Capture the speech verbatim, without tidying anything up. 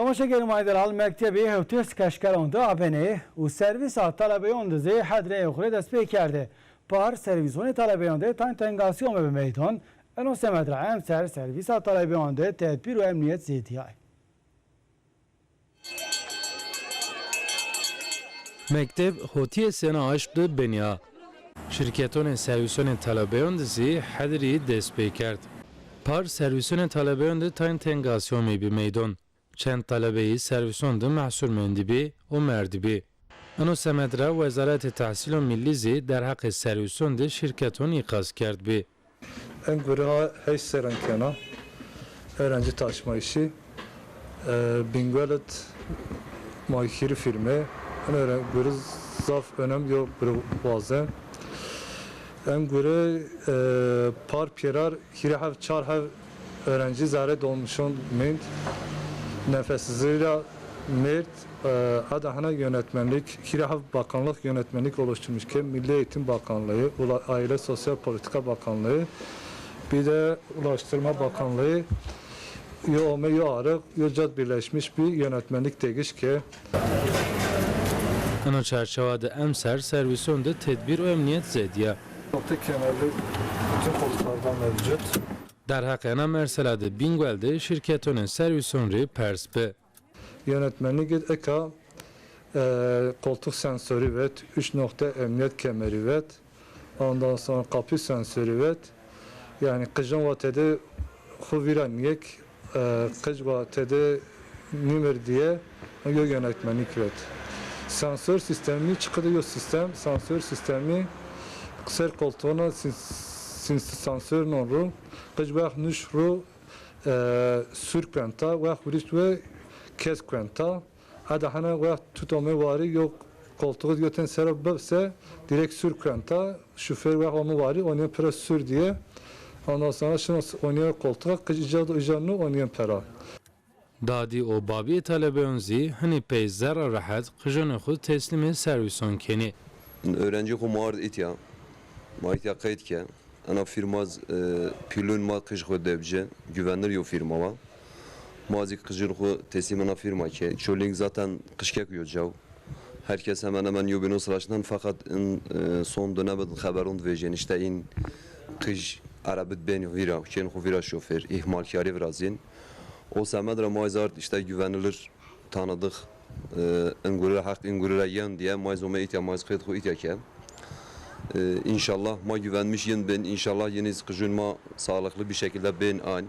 Temaşekerê ma yê delal, mektebê hewtês keşkeran de abenê û servîsa telebeyan de zî hedrê ewxirê dest pê kerdê. Par servîsonê telebeyan de tayn tengasyon bibê meydan. Eno semed ra emser servîsa telebeyan de tedbîr û emnîyet zêdîyayê. Mekteb hotîyê sena aşm de benîya. Şîrketonê servîsonê telebeyan de zî hedrî dest pê kerd. Par servîsonê telebeyan de tayn tengasyon bibê meydan. Çend telebeyî servîson de mehsur mendîbî û merdîbî. Eno semed ra Wezaretê Tehsîlo Millî zî derheqê servîson de şîrketon îqaz kerdbî. En gure ha heşt serran kena öğrenci taşımayışı. E, Bingöl id ma hîrê firme. En öğren-, gure zaf önem yo gure wazen. En gure, e, par pêrar hîrê heb, çar heb öğrenci zerrê dolmuşon mend. Nefessizliği ra merd. E, ada hana yönetmenlik, hîrê heb bakanlık yönetmenlik oluşturmuş ke, Milli Eğitim Bakanlığı, Ula-, Aile Sosyal Politika Bakanlığı, bir de Ulaştırma Bakanlığı, yo ome yo arık, yo cad birleşmiş bir yönetmenlik degiş ke. Ino çerçewa de emser servîson de tedbîr û emnîyet zêdîya. Nokta kemerli bütün koltuklarda mevcut. Derheqê ena mersela de Bingöl de şîrketonê servîson rê pers bi. Yönetmenlik id eka, e, koltuk sensörü vet, üç nokta emniyet kemeri vet, ondan sonra kapı sensörü vet. Yani qijin wa tede xu vîra niyek, e, qij wa tede nimir diye yo yönetmenlik vet. Sensör sistemi çıkıdı yo sistem, sensör sistemi ser koltuğuna sin-, sin-, sensör non ru, qij wext nuş ru, e, sur kuenta, wext hurîst we kes kuenta. Ada hana wext tut ome warî, yo koltuğu yo ten sera bibse, direkt sur kuenta, şoför wext ome warî, onîyen pira sur diye. Ondan sonra şino onîyen koltuğa, qij îca do îca nu onîyen pera. Dadî û babîyê telebeyan zî hinî pey zerra rehet qijonê xwu teslîmê servîsan kenî. Öğrenci xwu ma ard îtya, ma îtya qeyd ke. Ena firma z-, e, pîlûn ma qij xwu dewce, güvenilir yo firma wa. Ma zî qijin xwu teslîm ena firma ke. Çolîng zaten qijkek yo caw. Herkes hemen hemen yo bîno siraşten, fakat in, e, son dönem id xeberon vejên, işte in qij erebit bên vîra, kên xwu vîra şofêr, ihmalkarî virazîn. O semed ra ma zî ard işte güvenilir tanıdık, e, in gure heq in gure ra yen diye ma zî ome îtya, ma zî qeyd xwu îtya ke. E, inşallah ma güvenmiş yin bin, inşallah yin iz qijun ma sağlıklı bir şekilde bin an.